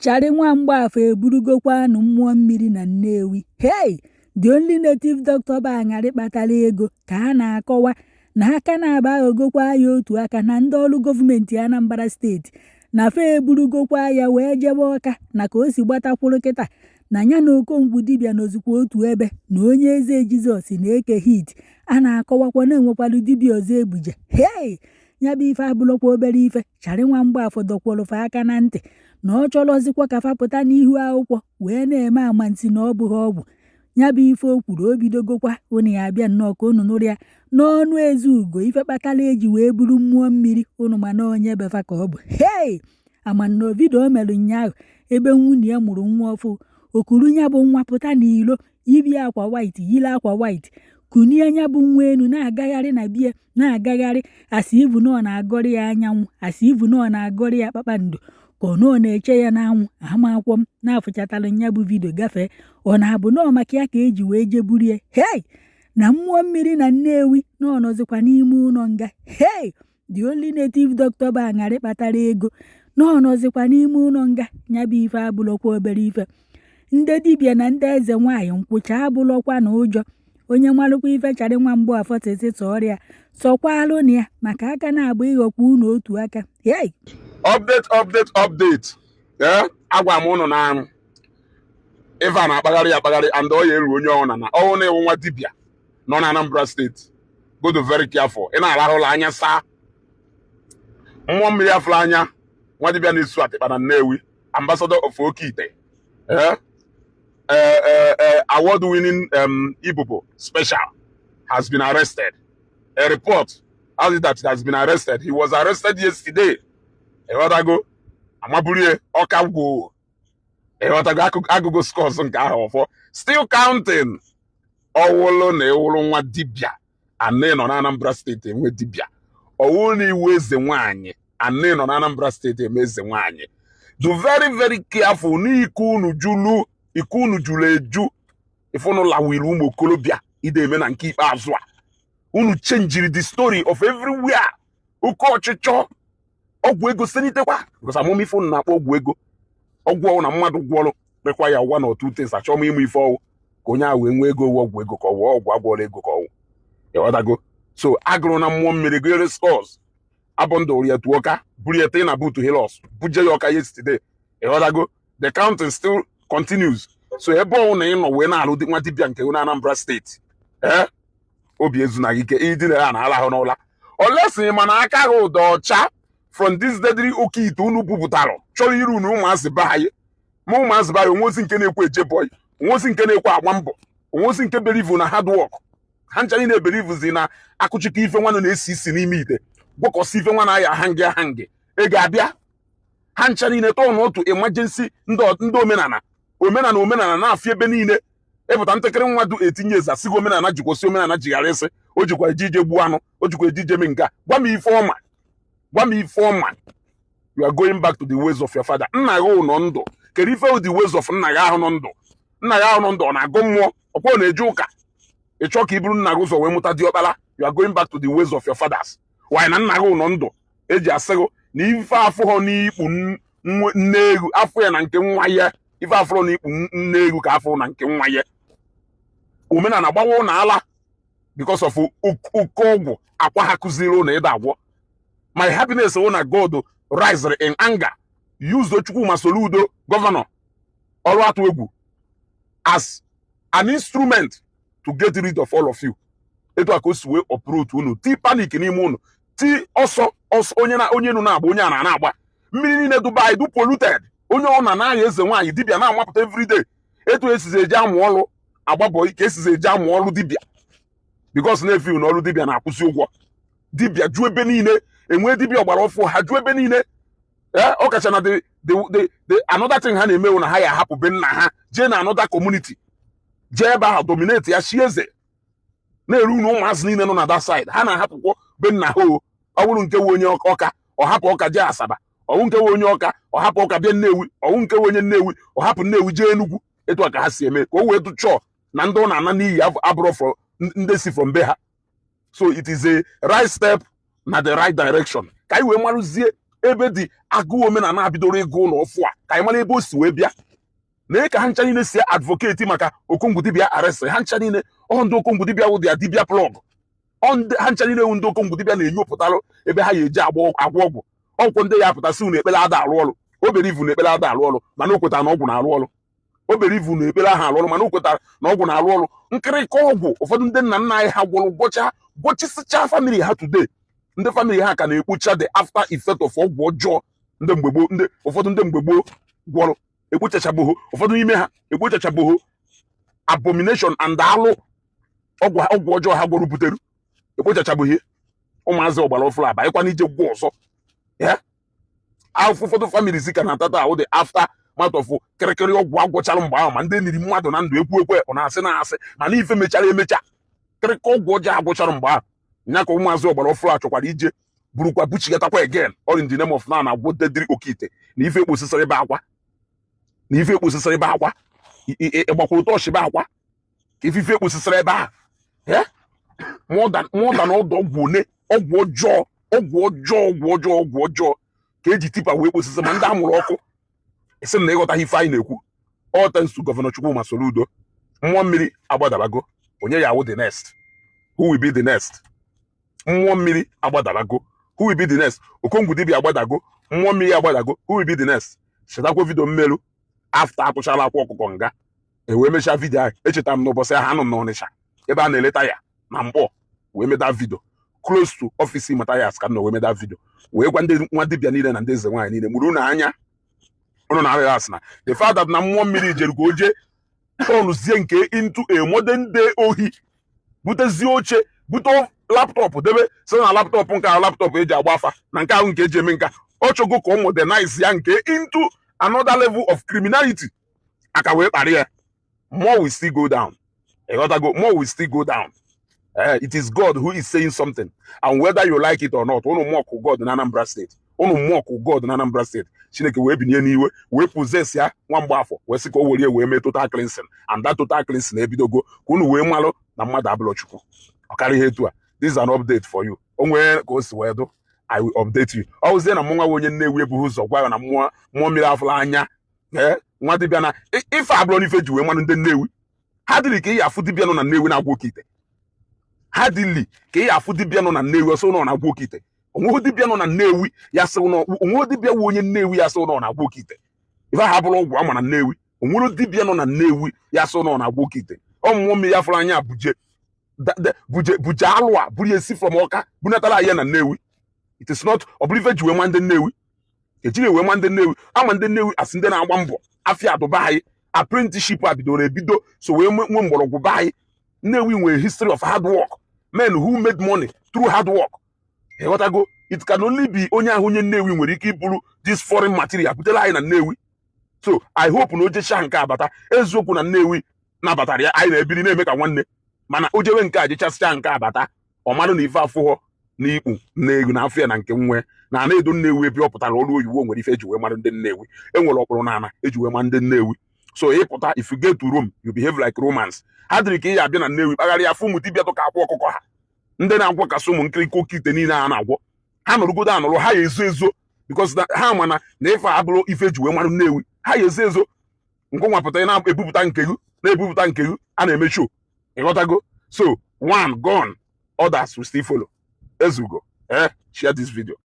Charị nwa Mgbafọ eburugokwanụ mmụọ mmiri na Nnewi. Hey! The only native doctor bụ aṅarị kpatara ego ka a na-akọwa na aka na-aba aghọgokwa ya otu aka na ndị ọrụ gọọmenti Anambra Steeti na fa eburugokwa ya wee jebe Ọka na ka o si gbatakwuru kịta na ya na Okongwu dibịa nọzikwa otu ebe na onye eze Jizọs na-eke hit a na-akọwakwa na enwekwalụ dibịa ọzọ ebuje. Hey! Ya bụ ife abụrụkwa obere ife. Charị nwa Mgbafọ dọkwụrụ fa aka na ntị na ọ chọrọzikwa ka fa pụta n'ihu akwụkwọ wee na-eme amansi na ọ bụghị ọgwụ. Ya bụ ife o kwuru o bidogokwa. Unu ya abịa nnọọ ka unu nụrụ ya n'ọnụ Ezeugo ife kpatara eji wee buru mmụọ mmiri. Unu ma na onye befa ka ọ bụ. Hei! Amanno video o mere ụnyaahụ ebe nwunye ya mụrụ nwa ọfụ, okuru ya bụ nwa pụta n'ilo, yibi akwa white, yiri akwa white, kunie nya bụ nwa enu na-agagharị na bie na-agagharị asị ivu na ọ na-agọrị ya anyanwụ, asị ivu na ọ na-agọrị ya kpakpando, ka ọ na ọ na-eche ya n'anwụ. Amakwọ m na-afụchatara nya bụ video gafee. Ọ na-abụ nọọ maka ya ka eji wee jee burie. Hei! Na mmụọ mmiri na Nnewi na ọ nọzikwa n'ime ụlọ nga. Hei! The only native doctor bụ aṅarị kpatara ego na ọ nọzikwa n'ime ụlọ nga. Ya bụ ife abụrụkwa obere ife. Ndị dibịa na ndị eze nwaanyị nkwụcha abụrụkwa na ụjọ onye malụkwa ife Charị nwa Mgbafọ tịtị ọrịa sọkwalụ na ya maka aka na-abụ ịghọkwa unu otu aka. Hei! Update, update, update. Ee, agwa m ụnụ na ife a na-akpagharị akpagharị and ọ ya eru onye ọna na ọnwụ na-ewu nwa dibịa nọ na Anambra Steeti, go to very careful. Ị na-arahụ ụlọ anya saa mmụọ mmiri afụrụ anya. Nwa dibịa na-esu atịkpa na Nnewi, ambassador of Oke Ite, award winning Ibubo special has been arrested. A report has it that he has been arrested. He was arrested yesterday. Ịghọtago? Amaburie ọka gwoo. Ịghọtago? Agụgụ scores nke ahụ ọfọ still counting. Ọwụlụ na ịwụrụ nwa dibịa anị nọ na Anambra Steeti enwe dibịa, ọwụlụ na iwu eze nwaanyị anị nọ na Anambra Steeti eme eze nwaanyị, do very very careful n'ike unu julu, ike unu juru eju. Ifunu lawiri ụmụ okorobịa ide eme na nke ikpeazụ a unu changiri the story of everywhere. Oke ọchịchọ ọgwụ ego senitekwa because amụma ife unu na-akpọ ọgwụ ego, ọgwụ ọwụ na mmadụ gwọrọ require one or two things. Achọọ m ịmụ ife ọwụ ka onye ahụ wee nwee ego owu ọgwụ ego ka ọ wụọ ọgwụ agwọrọ ego ka ọwụ. Ịghọtago? So agụrụ na mmụọ mmiri gụnyere scores abọndụrụ ya tuo ọka buru ya tee na boot Hilux buje ya ọka yesterday. Ịghọtago? The counting still continues. So ebe ọwụ na ị nọ wee na-alụ nwa dibịa nke na Anambra Steeti, ee, obi ezunaghị ike idina ya na arahụ n'ụla olesi mana aka gị ụda ọcha from this deadly oke ite unu bupụtara chọrọ iru unu ụmụazị be anyị ma ụmụazị be anyị. Onwezi nke na-ekwe eje boy, onwezi nke na-ekwe agba mbọ, onwezi nke believe na hard work. Ha ncha niile believuzi na akụchikọ ife nwanne na-esi isi n'ime ite, gwọkọsị ife nwa na-aya ahangi ahangi ego abịa. Ha ncha niile tọọ n'otu emergency. Ndị omenala omenala omenala na-afịa ebe niile. Ịpụta ntakịrị nwa du etinye eze asịghị omenala jikwụsị omenala jighara isi o jikwa eje ije gbuo anụ, o jikwa eje ije mee nke a. Gwa m ife ọma, gwa m ife ọma. You are going back to the ways of your father. Nna gị nọ ndụ, kedu ife the ways of nna gị ahụ nọ ndụ? Nna gị ahụ nọ ndụ, ọ na-agụ mmụọ ọkwa, ọ na-eje ụka. Ị chọọ ka i buru nna gị ụzọ wee mụta diọkpara. You are going back to the ways of your fathers. Why na nna gị nọ ndụ eji asị gị na ife afụghọ n'ikpu nne egwu afọ ya na nke nwa ya, ife afụrọ n'ikpu nne egwu ka afọ na nke nwa ya. Omenala gbawa ụnụ ala because of oke ọgwụ akwa ha kụziri ụnụ ịda agwọ. My happiness wụ na God rise in anger, use Chukwuma Soludo, governor ọrụ atụ egwu, as an instrument to get rid of all of you. Etu a ka o si wee operate unu ti panic n'ime unu, ti ọsọ ọsọ, onye na onye nu na-agba, onye a na na-agba mmiri niile. Dubai du polluted. Onye ọ na na-aya eze nwaanyị dibịa na-amapụta everyday. Etu esizi eji amụ ọrụ agba boy ka esizi eji amụ ọrụ dibịa because na-efi na ọrụ dibịa na-akwụsị ụgwọ. Dibịa ju ebe niile, enwee dibịa ọgbara ọfụ ha ju ebe niile. Ee, ọ kacha na the another thing ha na-emewu na ha ya ahapụ be nna ha jee na another community, jee ebe ahụ dominate ya, chi eze na-eru unu. Ụmụazị niile nọ na that side ha na-ahapụkwa be nna ha. O ọ bụrụ nke nwe onye Ọka, ọ hapụ Ọka jee Asaba. Ọwụ nke nwe onye Ọka, ọ hapụ Ọka bịa Nnewi. Ọwụ nke nwe onye Nnewi, ọ hapụ Nnewi jee Enugwu. Etu a ka ha si eme ka o wee tụchọọ na ndị ọ na-ana n'iyi abụrụ ndị si from be ha. So it is a right step na the right direction ka anyị wee marụzie Ebe dị agụụ omenala bidoro ịgụ ụlọ ọfụ a, ka anyị mara ebe o si wee bịa. Nee ka ha ncha niile si advocate maka Okongwu dibịa arrest. Ha ncha niile ọ ndị Okongwu dibịa wụ dia dibịa plug. Ha ncha niile wụ ndị Okongwu dibịa na-enyopụtalụ ebe ha ga-eji agwọ ọgwụ. Ọgwụ ndị ya apụtasị unu ekpere ada arụ ọrụ. O believe na ekpere ada arụ ọrụ, mana o kwetara na ọgwụ na-arụ ọrụ. O believe na ekpere ahụ arụ ọrụ, mana o kwetara na ọgwụ na-arụ ọrụ. Nkịrịka ọgwụ ụfọdụ ndị nna nna anyị ha gwọrọ, gwọcha, gwọchisịcha family ha, today ndị family ha ka na-ekpocha the after effect of ọgwụ ọjọọ ndị mgbe gboo, ndị ụfọdụ ndị mgbe gboo gwọrọ. Ekpochachabụghị ụfọdụ n'ime ha, ekpochachabụghị abomination and alụ ọgwụ ọjọọ ha gwọrọ butere, ekpochachabụghị. Ụmụazị ọgbara ọfụrụ abanyekwa n'ije gwọ ọzọ ya. Afụ ụfọdụ families ka na-atata ahụ the aftermath of kịrịkịrị ọgwụ agwọchara mgbe ahụ, ma ndị niri mmadụ na ndụ ekwu ekwe ọ na-asị na-asị, mana ife mechara emecha, kịrịkọ ọgwụ ọjọọ agwọchara mgbe ahụ nya ka ụmụazị ọgbara ọfụrụ achọkwara ije burukwa buchigatakwa again, all in the name of na na-agwọ dediri okite na ife ekposisịrị ebe akwa, na ife ekposisịrị ebe akwa, ịgbakwuru tọọchị ebe akwa, ka ife ekposisịrị ebe ahụ. More than ọdụ ọgwụ one, ọgwụ ọjọọ, ọgwụ ọjọọ, ọgwụ ọjọọ, ọgwụ ọjọọ ka eji tipa wee kposisi ma ndị amụrụ ọkụ. Isi m na ịghọtaghị ife anyị na-ekwu. All thanks to Governor Chukwuma Soludo. Mmụọ mmiri agbadabago. Onye ya wụ the next? Who will be the next? Mmụọ mmiri agbadabago. Who will be the next? Okongwu dibịa agbadago, mmụọ mmiri agbadago. Who will be the next? Chetakwa video mmelu after atụchala akwa ọkụkọ nga e wee mechaa video ahụ. Echetara m n'ụbọchị ahụ anọ m n'Ọnịsha ebe a na-eleta ya na mkpọ wee meda video, close to office Mathias ka m nọ wee meda video, wee gwa ndị nwa dibịa niile na ndị eze nwaanyị niile mụrụ unu anya unu na-arịghị asị na the fact that na mmụọ mmiri jere ka o jee turnzie nke into a modern day ohi, butezie oche, bute laptop debe, sị na laptop nke ahụ, laptop eji agba afa na nke ahụ nke eji eme nka. Ọ chọgo ka ọ modernize ya nke into another level of criminality aka wee kparị ya. More will still go down. Ịghọtago? More will still go down. It is God who is saying something, and whether you like it or not, unu mock God na Anambra State, unu mock God na Anambra State, Chineke wee binye n'iwe wee possess ya nwa mgbaafọ, wee sị ka o were wee mee total cleansing, and that total cleansing ebidogo, ka unu wee malụ na mmadụ abụlọ Chukwu. Ọ karịa ihe etu a. This is an update for you. O nwee ka o si wee dụ, I will update you. Ọ wụzie na mmụnwa onye Nnewi ebughị ụzọ gwa ya na mmụọ mmiri afụla anya. Ee, nwa dibịa na ife abụrụ n'ife ji wee manụ ndị Nnewi ha dịrị ka ị afụ dibịa nọ na Nnewi na-agwọ oke ite. Ha dịli ka ị afụ dibịa nọ na Nnewi ọsọ nọ na-agwọ oke ite. Onweghị dibịa nọ na Nnewi ya sị onweghị dibịa wu onye Nnewi ya sị nọ na-agwọ oke ite. Ife ha bụrụ ọgwụ ama na Nnewi, onwere dibịa nọ na Nnewi ya sị nọ na-agwọ oke ite. Ọ mmụọ mmiri afụrụ anya buje buje buje alụ a buru esi from Ọka bunatara ya na Nnewi. It is not ọ bụrụ ife ji wee nwa ndị Nnewi, ejiri wee nwa ndị Nnewi ama. Ndị Nnewi asị ndị na-agba mbọ afịa adụba anyị, apprenticeship a bidoro ebido so wee nwee mgbọrọgwụ be anyị. Nnewi nwere history of hard work, men who made money through hard work. Ịghọtago? It can only be onye ahụ onye Nnewi nwere ike iburu this foreign material butere anyị na Nnewi. So I hope na o jecha nke abata eziokwu na Nnewi nabatara ya, anyị na-ebiri na-eme ka nwanne, mana o jewe nke a jechasịcha nke abata, ọ marụ na ife afụghọ na ikpu Nnewi na afọ ya na nke nwe na ana edo Nnewi ebe ọ pụtara ọrụ oyibo nwere ife eji wee mara ndị Nnewi. E nwere ọkpụrụ na ana eji wee mara ndị Nnewi. So ịpụta, if you get to Rome, you behave like Romans. Ha dịrị ka ị ya abịa na Nnewi kpagharịa afụ ụmụ dibịa tụ ka akwa ọkụkọ ha, ndị na-agwọ kasị ụmụ nkirika oke ite niile a na-agwọ. Ha nọrụgodo anọrọ ha ya ezo ezo, because ha ma na ife abụrụ ife eji wee mara Nnewi. Ha ya ezo ezo nke nwapụta na-ebupụta nke gị, na-ebupụta nke gị a na-eme show. Ịghọtago? So one gone, others will still follow. Ezugo. Share this video.